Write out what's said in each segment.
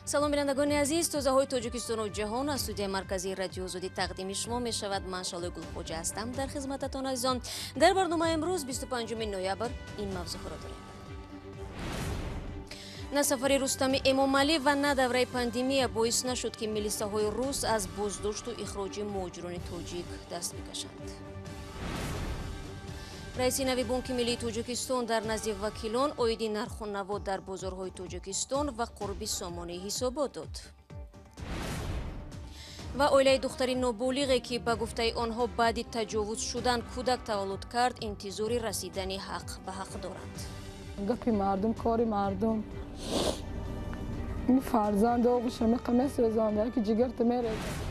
Салом, бинандагони азиз. Тозаҳои Тоҷикистону ҷаҳон аз студияи марказии Радиои Озодӣ тақдими шумо мешавад. Ман Шалои Гулхоҷа ҳастам дар хизмататон, азизон. Дар барномаи имрӯз, 25 ноябр, ин мавзӯъҳоро дорем. На сафари Рустами Эмомалӣ ва на давраи пандемия боис нашуд, ки милисаҳои рус аз боздошту ихроҷи муҳоҷирони тоҷик даст бикашанд. Раиси нави Бонки миллии Тоҷикистон дар назди вакилон оиди нарху наво дар бозорҳои Тоҷикистон ва қурби сомонӣ ҳисобот дод. Ва оилаи духтари ноболиғе, ки ба гуфтаи онҳо баъди таҷовуз шудан кӯдак таваллуд кард, интизори расидани ҳақ ба ҳақ доранд. Гапи мардум, кори мардум. Ин фарзанд оғӯша меқа месӯзонда, ки ҷигарта мерезад.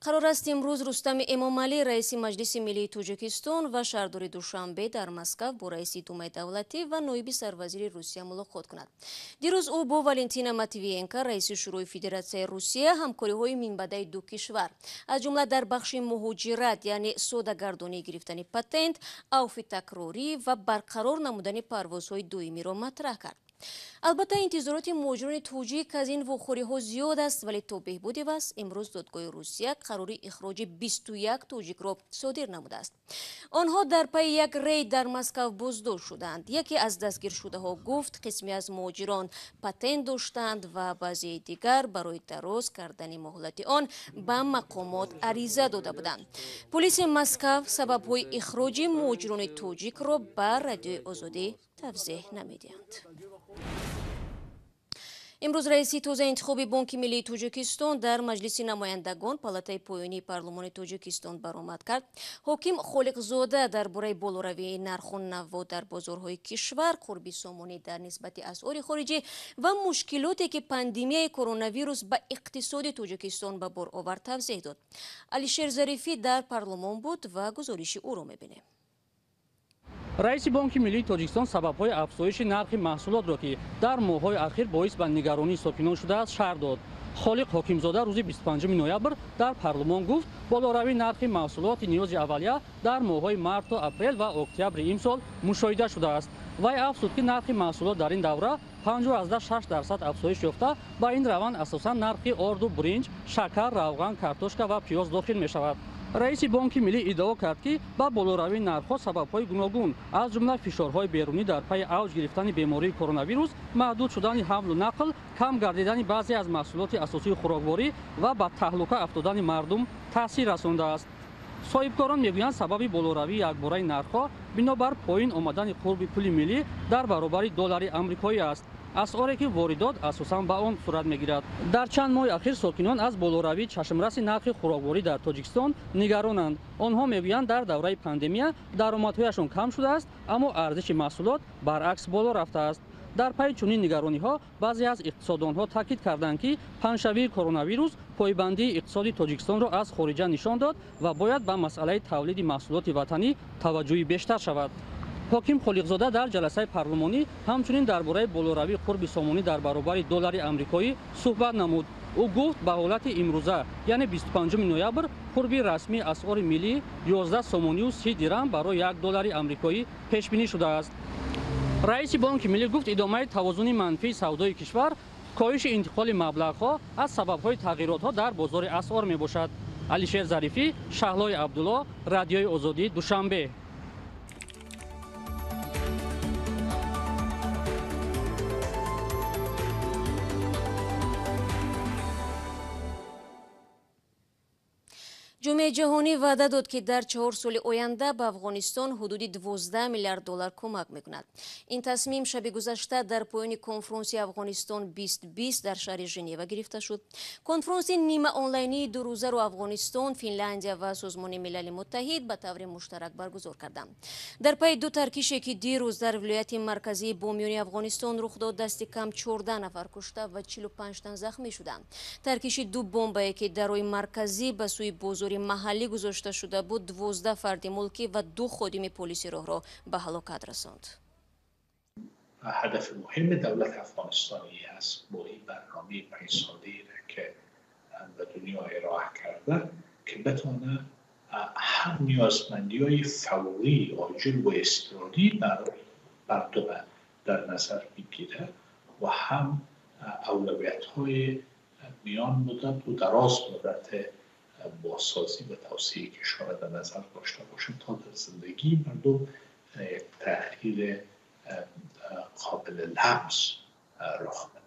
Қарор аст имрӯз Рустами Эмомалӣ, раиси Маҷлиси миллии Тоҷикистон ва шаҳрдори Душанбе, дар Москав бо раиси Думаи давлатӣ ва ноиби сарвазири Русия мулоқот кунад. Дирӯз ӯ бо Валентина Матвиенко, раиси Шӯрои Федератсияи Русия, ҳамкориҳои минбаъдаи ду кишвар, аз ҷумла дар бахши муҳоҷират, яъне содагардонии гирифтани патент, авфи такрорӣ ва барқарор намудани парвозҳои доимиро матраҳ кард. Албатта, интизороти муҳоҷирони тоҷик аз ин вохӯриҳо зиёд аст, вале то беҳбуди вазъ имрӯз додгоҳи Русия қарори ихроҷи 21 тоҷикро содир намудааст. Онҳо дар пайи як рейд дар Москав боздошт шуданд. Яке аз дастгиршудаҳо гуфт, қисме аз муҳоҷирон патент доштанд ва баъзеи дигар барои дароз кардани муҳлати он ба мақомот ариза дода буданд. Полиси Москав сабабҳои ихроҷи муҳоҷирони тоҷикро ба Радиои Озодӣ тавзеҳ намедиҳанд. Имрӯз раиси тоза интихоби Бонки миллии Тоҷикистон дар Маҷлиси намояндагон, палатаи поёнии парлумони Тоҷикистон, баромад кард. Ҳоким Холиқзода дар бораи болоравии нарху наво дар бозорҳои кишвар, қурби сомонӣ дар нисбати асъори хориҷӣ ва мушкилоте, ки пандемияи коронавирус ба иқтисоди Тоҷикистон ба бор овард, тавзеҳ дод. Алишер Зарифӣ дар парлумон буд ва гузориши ӯро мебинем. Раиси Бонки миллии Тоҷикистон сабабҳои афзоиши нархи маҳсулотро, ки дар моҳҳои ахир боис ба нигаронии сокинон шудааст, шарҳ дод. Холиқ Ҳокимзода рӯзи 25 ноябр дар парлумон гуфт, болоравии нархи маҳсулоти ниёзи аввалия дар моҳҳои марту апрел ва октябри имсол мушоҳида шудааст. Вай афзуд, ки нархи маҳсулот дар ин давра 5,6% афзоиш ёфта, ба ин раванд асосан нархи орду буринҷ, шакар, равған, картошка ва пиёз дохил мешавад. Раиси Бонки миллӣ иддао кард, ки ба болоравии нархҳо сабабҳои гуногун, аз ҷумла фишорҳои берунӣ дар пайи авҷ гирифтани бемории коронавирус, маҳдуд шудани ҳамлу нақл, кам гардидани баъзе аз маҳсулоти асосии хӯрокворӣ ва ба таҳлука афтодани мардум таъсир расондааст. Соҳибкорон мегӯянд, сабаби болоравии якбораи нархҳо бинобар поин омадани қурби пули миллӣ дар баробари доллари амрикоӣ аст, асъоре ки воридот асосан ба он сурат мегирад. Дар чанд моҳи ахир сокинон аз болоравии чашмраси нархи хӯрокворӣ дар Тоҷикистон нигаронанд. Онҳо мегӯянд, дар давраи пандемия даромадҳояшон кам шудааст, аммо арзиши маҳсулот баръакс боло рафтааст. Дар пайи чунин нигарониҳо баъзе аз иқтисоддонҳо таъкид карданд, ки паҳншавии коронавирус пойбандии иқтисоди Тоҷикистонро аз хориҷа нишон дод ва бояд ба масъалаи тавлиди маҳсулоти ватанӣ таваҷҷӯҳи бештар шавад. Ҳоким Холиқзода дар ҷаласаи парлумонӣ ҳамчунин дар бораи болоравии қурби сомонӣ дар баробари доллари амрикоӣ суҳбат намуд. Ӯ гуфт, ба ҳолати имрӯза, яъне 25 ноябр, қурби расмии асъори миллӣ 11 сомонию 30 дирам барои як доллари амрикоӣ пешбинӣ шудааст. Раиси Бонки миллӣ гуфт, идомаи тавозуни манфии савдои кишвар, коҳиши интиқоли маблағҳо аз сабабҳои тағйиротҳо дар бозори асъор мебошад. Алишер Зарифӣ, Шаҳлои Абдулло, Радиои Озодӣ, Душанбе. Ҷомеаи ҷаҳонӣ ваъда дод, ки дар 4 соли оянда ба Афғонистон ҳудуди 12 миллиард доллар кӯмак мекунад. Ин тасмим шаби гузашта дар поёни конфронси Афғонистон 2020 дар шаҳри Женева гирифта шуд. Конфронси нима онлайнии дурӯзаро Афғонистон, Финляндия ва Созмони Милали Муттаҳид ба таври муштарак баргузор карданд. Дар пайи ду таркише, ки дирӯз дар вилояти марказии Бомиёни Афғонистон рух дод, дасти кам 14 нафар кушта ва 45 тан захмӣ шуданд. Таркиши ду бомбае, ки дар роҳи марказӣ ба сӯи бозори маҳаллӣ гузошта шуда буд, 12 фарди мулкӣ ва ду ходими полиси роҳро ба ҳалокат расонд. ҳадафи муҳими давлати афғонистонӣ аст бо ин барномаи 5 солае ки ба дунё ироа карда, ки битона ҳам ниёзмандиҳои фаврӣ, оҷил ва изтирорӣ мардума дар назар бигирад ва ҳам اولویت های میان مدت و دراز مدت بازسازی و توسعه کشور در نظر داشته باشیم تا در زندگی مردم یک تغییر قابل لمس رخ بده.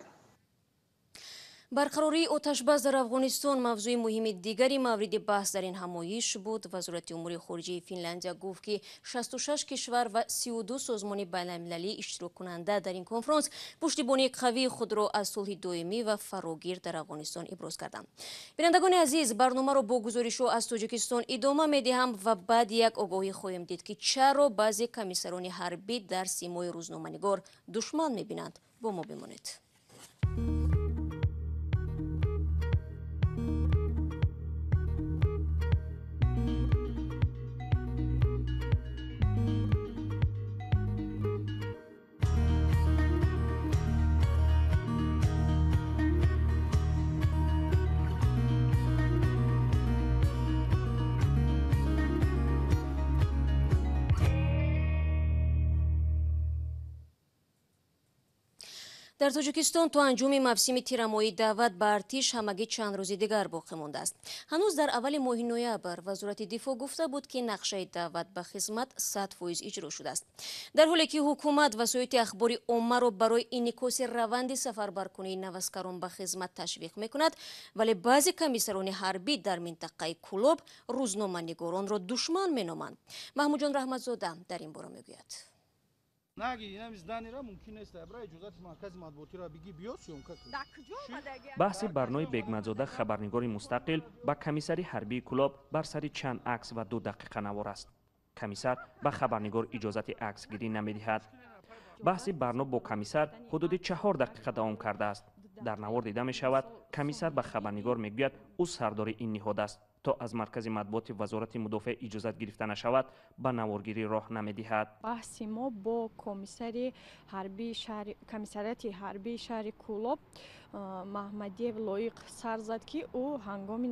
Барқарории оташбас дар Афғонистон мавзӯи муҳими дигари мавриди баҳс дар ин ҳамоиш буд. Вазорати умури хориҷаи Финляндия гуфт, ки 66 кишвар ва 32 созмони байналмилалӣ иштироккунанда дар ин конфронс пуштибонии қавии худро аз сулҳи доимӣ ва фарогир дар Афғонистон иброз карданд. Бинандагони азиз, барномаро бо гузоришҳо аз Тоҷикистон идома медиҳам ва баъд як огоҳӣ хоҳем дид, ки чаро баъзе комиссарони ҳарбӣ дар симои рӯзноманигор душман мебинанд. Бо мо бимонед. Дар Тоҷикистон то анҷоми мавсими тирамоҳӣ даъват ба артиш ҳамагӣ чанд рӯзи дигар боқӣ мондааст. Ҳанӯз дар аввали моҳи ноябр Вазорати дифоъ гуфта буд, ки нақшаи даъват ба хизмат 100% иҷро шудааст. Дар ҳоле ки ҳукумат васоити ахбори оммаро барои инъикоси раванди сафарбаркунии наваскарон ба хизмат ташвиқ мекунад, вале баъзе комиссарони ҳарбӣ дар минтақаи Кӯлоб рӯзноманигоронро душман меноманд. Маҳмудҷон Раҳматзода дар ин бора мегӯяд. Баҳси Барнои Бегмадзода, хабарнигори мустақил, ба комиссари ҳарбии Кӯлоб бар сари чанд акс ва 2 дақиқа навор аст. Комиссар ба хабарнигор иҷозати аксгирӣ намедиҳад. Баҳси Барно бо комиссар ҳудуди 4 дақиқа давом кардааст. Дар навор дида мешавад, комиссар ба хабарнигор мегӯяд, ӯ сардори ин ниҳод аст. То аз маркази матбуоти Вазорати мудофиа иҷозат гирифта нашавад, ба наворгирӣ роҳ намедиҳад. Баҳси мо бо комиссариати ҳарбии шаҳри Кӯлоб Маҳмадиев Лоиқ сар зад, ки ӯ ҳангоми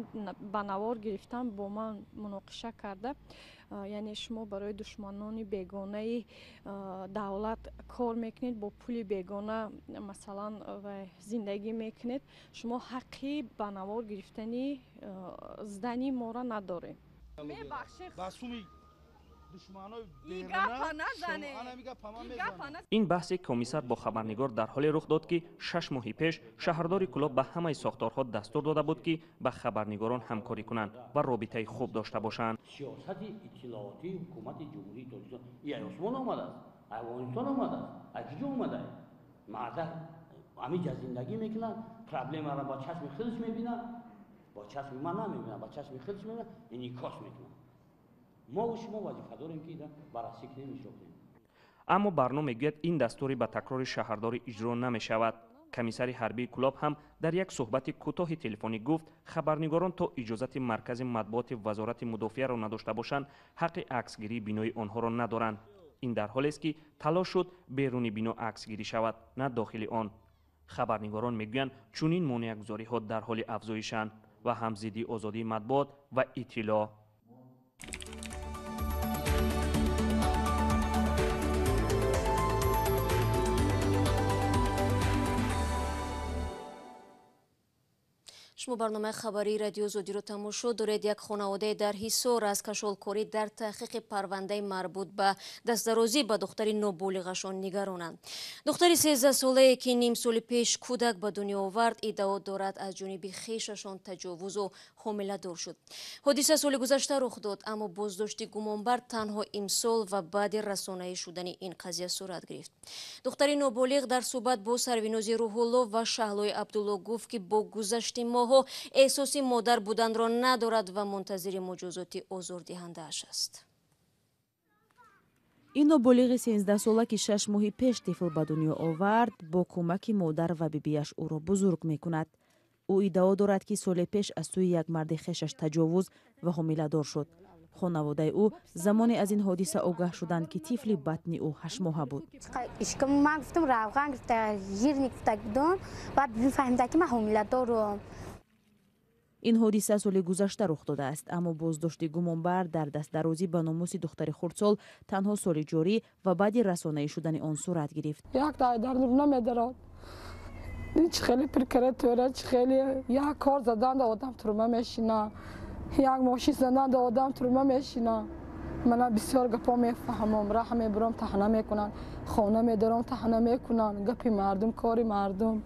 ба навор гирифтан бо ман муноқиша карда, яъне шумо барои душманони бегонаи давлат кор мекунед, бо пули бегона масалан зиндагӣ мекунед, шумо ҳаққи ба навор гирифтани здани моро надоред. Ин баҳси комиссар бо хабарнигор дар ҳоле рух дод, ки 6 моҳи пеш шаҳрдори Кӯлоб ба ҳамаи сохторҳо дастур дода буд, ки ба хабарнигорон ҳамкорӣ кунанд ва робитаи хуб дошта бошанд. Сиёсати иттилоотии ҳукумати Ҷумҳурии Тоҷикистон и аз Осмон омадааст, Афғонистон омадааст, аз киҷо омадааст? Мардак ҳамиҷа зиндагӣ мекунад, проблемаро ба чашми худаш мебинад, бо чашми ман намебинад, ба чашми худаш мебинад, инъикос мекунад. Мо шумо вазифа дорем, ки баррасӣ кунем, иҷро кунем. Аммо Барно мегӯяд, ин дастури ба такрори шаҳрдорӣ иҷро намешавад. Комиссари ҳарбии Кӯлоб ҳам дар як суҳбати кӯтоҳи телефонӣ гуфт, хабарнигорон то иҷозати маркази матбуоти Вазорати мудофиаро надошта бошанд, ҳаққи аксгирии бинои онҳоро надоранд. Ин дар ҳолест, ки талош шуд беруни бино аксгирӣ шавад, на дохили он. Хабарнигорон мегӯянд, чунин монеагузориҳо дар ҳоли афзоишанд ва ҳам зидди озодии матбуот ва иттилоъ. Шумо барномаи хабарии Радио Озодиро тамошо доред. Як хонаводае дар Ҳисор аз кашолкорӣ дар таҳқиқи парвандаи марбут ба дастдарозӣ ба духтари ноболиғашон нигаронанд. Духтари 13-солае, ки ним соли пеш кӯдак ба дунё овард, иддао дорад аз ҷониби хешашон таҷовузу ҳомиладор шуд. Ҳодиса соли гузашта рух дод, аммо боздошти гумонбар танҳо имсол ва баъди расонаӣ шудани ин қазия сурат гирифт. Духтари ноболиғ дар суҳбат бо Сарвинози Рӯҳулло ва Шаҳлои Абдулло гуфт, ки бо гузашти моҳ эҳсоси модар буданро надорад ва мунтазири муҷозоти озордиҳандааш аст. Ин ноболиғи 13-сола, ки 6 моҳи пеш тифл ба дунё овард, бо кӯмаки модар ва бибиаш ӯро бузург мекунад. Ӯ иддао дорад, ки соли пеш аз сӯи як марди хешаш таҷовуз ва ҳомиладор шуд. Хонаводаи ӯ замоне аз ин ҳодиса огаҳ шуданд, ки тифли батни ӯ 8-моҳа буд. Ман гуфтам равған гирифта, жирни гирифта будам, баъд фаҳмида, ки ман ҳомиладорам. Ин ҳодиса соли гузашта рух додааст, аммо боздошти гумонбар дар дастдарозӣ ба номуси духтари хурдсол танҳо соли ҷорӣ ва баъди расонаӣ шудани он сурат гирифт. Як дар намедарад. Хеле прокуратура, хеле як кор задан да одам турма мешина, як мошин задан да одам турма мешина. Мана бисёр гапо мефаҳмам, раҳ мебурам, таҳна мекунанд, хона медорам, таҳна мекунанд, гапи мардум, кори мардум.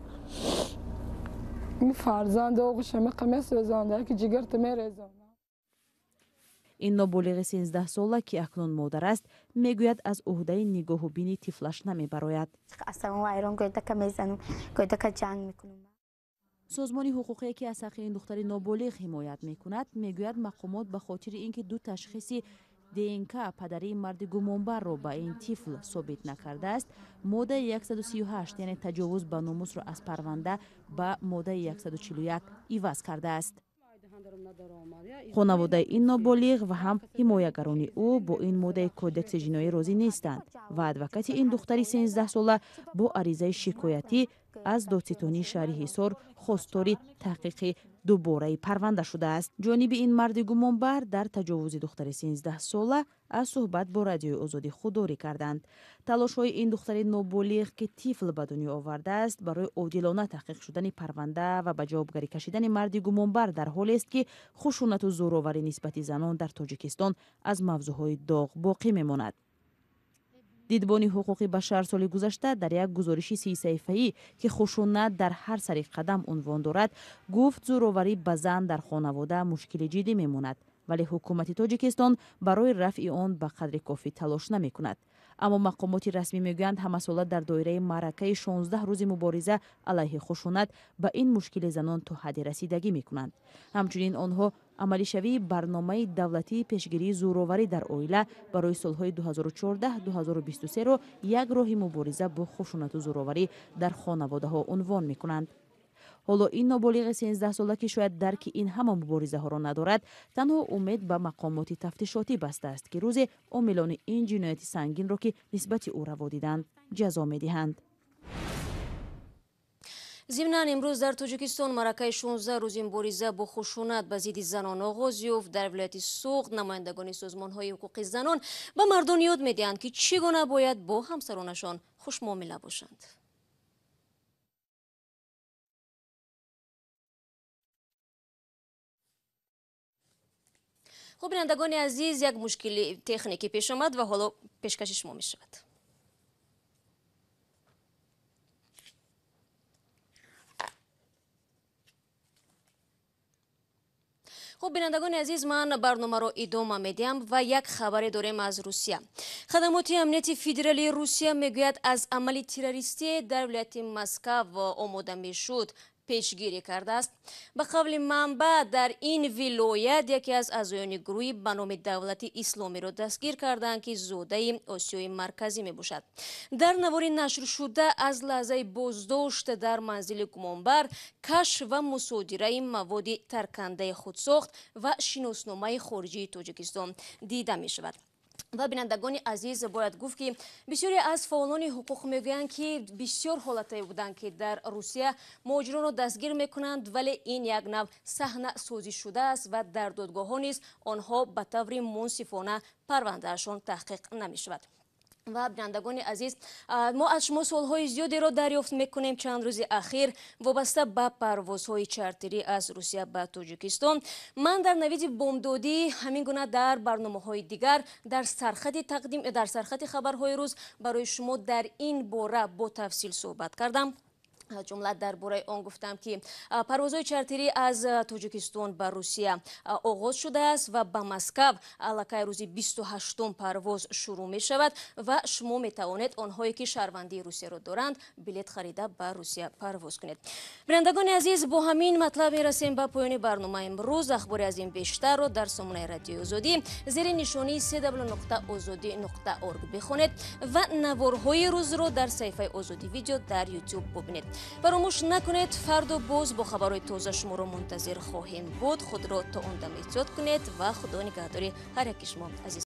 Ин фарзанд оғӯша меқа месӯзонда, ки ҷигарта мерезонад. Ин ноболиғи 13сола, ки акнун модар аст, мегӯяд аз ӯҳдаи нигоҳу бини тифлаш намебарояд. Созмони ҳуқуқие, ки аз ҳаққи ин духтари ноболиғ ҳимоят мекунад, мегӯяд мақомот ба хотири ин ки ду ташхиси ДНК падарии марди гумонбарро ба ин тифл собит накардааст, моддаи 138, яъне таҷовуз ба номусро аз парванда ба моддаи 141 иваз кардааст. Хонаводаи ин ноболиғ ва ҳам ҳимоягарони ӯ бо ин моддаи кодекси ҷиноӣ розӣ нестанд ва адвокати ин духтари 13сола бо аризаи шикоятӣ аз додситонии шаҳри Ҳисор хостори таҳқиқи дубораи парванда шудааст. Ҷониби ин марди гумонбар дар таҷовузи духтари 13сола аз суҳбат бо Радиои Озодӣ худдорӣ карданд. Талошҳои ин духтари ноболиғ, ки тифл ба дунё овардааст, барои одилона таҳқиқ шудани парванда ва ба ҷавобгарӣ кашидани марди гумонбар дар ҳолест, ки хушунату зӯроварӣ нисбати занон дар Тоҷикистон аз мавзӯъҳои доғ боқӣ мемонад. Дидбони ҳуқуқи башар соли гузашта дар як гузориши 30саҳифаӣ, ки хушунат дар ҳар сари қадам унвон дорад, гуфт зӯроварӣ ба зан дар хонавода мушкили ҷиддӣ мемонад, вале ҳукумати Тоҷикистон барои рафъи он ба қадри кофӣ талош намекунад. Аммо мақомоти расмӣ мегӯянд, ҳамасола дар доираи маъракаи 16 рӯзи мубориза алайҳи хушунат ба ин мушкили занон то ҳадде расидагӣ мекунанд. Ҳамчунин онҳо амалишавии барномаи давлатии пешгирии зӯроварӣ дар оила барои солҳои 2014-2023-ро як роҳи мубориза бо хушунату зӯроварӣ дар хонаводаҳо унвон мекунанд. Ҳоло ин ноболиғи 13сола, ки шояд дарки ин ҳама муборизаҳоро надорад, танҳо умед ба мақомоти тафтишотӣ бастааст, ки рӯзе омилони ин ҷинояти сангинро, ки нисбати ӯ раво диданд, ҷазо медиҳанд. Зимнан имрӯз дар Тоҷикистон маъракаи 16 рӯзи мубориза бо хушунат ба зидди занон оғоз ёфт. Дар вилояти Суғд намояндагони созмонҳои ҳуқуқи занон ба мардон ёд медиҳанд, ки чӣ гуна бояд бо ҳамсаронашон хушмуомила бошанд. Хуб, бинандагони азиз, як мушкили техникӣ пеш омад ва ҳоло пешкаши шумо мешавад. Хуб, бинандагони азиз, ман барномаро идома медиҳам ва як хабаре дорем аз Русия. Хадамоти амнияти федералии Русия мегӯяд, аз амали террористие дар вилояти Москав омода мешуд пешгирӣ кардааст. Ба қавли манбаъ, дар ин вилоят яке аз аъзоёни гурӯҳи ба номи Давлати Исломиро дастгир карданд, ки зодаи Осиёи Марказӣ мебошад. Дар навори нашршуда аз лаҳзаи боздошт дар манзили гумонбар кашф ва мусодираи маводи таркандаи худсохт ва шиносномаи хориҷии Тоҷикистон дида мешавад. Ва бинандагони азиз, бояд гуфт, ки бисёре аз фаъолони ҳуқуқ мегӯянд, ки бисёр ҳолатҳое буданд, ки дар Русия муҳоҷиронро дастгир мекунанд, вале ин як нав саҳна созӣ шудааст ва дар додгоҳҳо низ онҳо ба таври мунсифона парвандаашон таҳқиқ намешавад. Ва бинандагони азиз, мо аз шумо суолҳои зиёдеро дарёфт мекунем чанд рӯзи ахир вобаста ба парвозҳои чартерӣ аз Русия ба Тоҷикистон. Ман дар навиди бомдодӣ, ҳамин гуна дар барномаҳои дигар, дар сархати хабарҳои рӯз барои шумо дар ин бора бо тафсил суҳбат кардам. Ҷумла дар бораи он гуфтам, ки парвозҳои чартерӣ аз Тоҷикистон ба Русия оғоз шудааст ва ба Москав аллакай рӯзи 28-ум парвоз шурӯъ мешавад ва шумо метавонед, онҳое ки шаҳрвандии Русияро доранд, билет харида ба Русия парвоз кунед. Бинандагони азиз, бо ҳамин матлаб мерасем ба поёни барномаи имрӯз. Ахбори аз ин бештарро дар сомонаи Радиои Озодӣ зери нишонии www.ozodi.org бихонед ва наворҳои рӯзро дар саҳифаи Озодӣ видео дар YouTube бубинед. Фаромӯш накунед, фардо боз бо хабарҳои тоза шуморо мунтазир хоҳем буд. Худро то он дам эҳтиёт кунед ва Худо нигаҳдори ҳар яки шумо, азиз.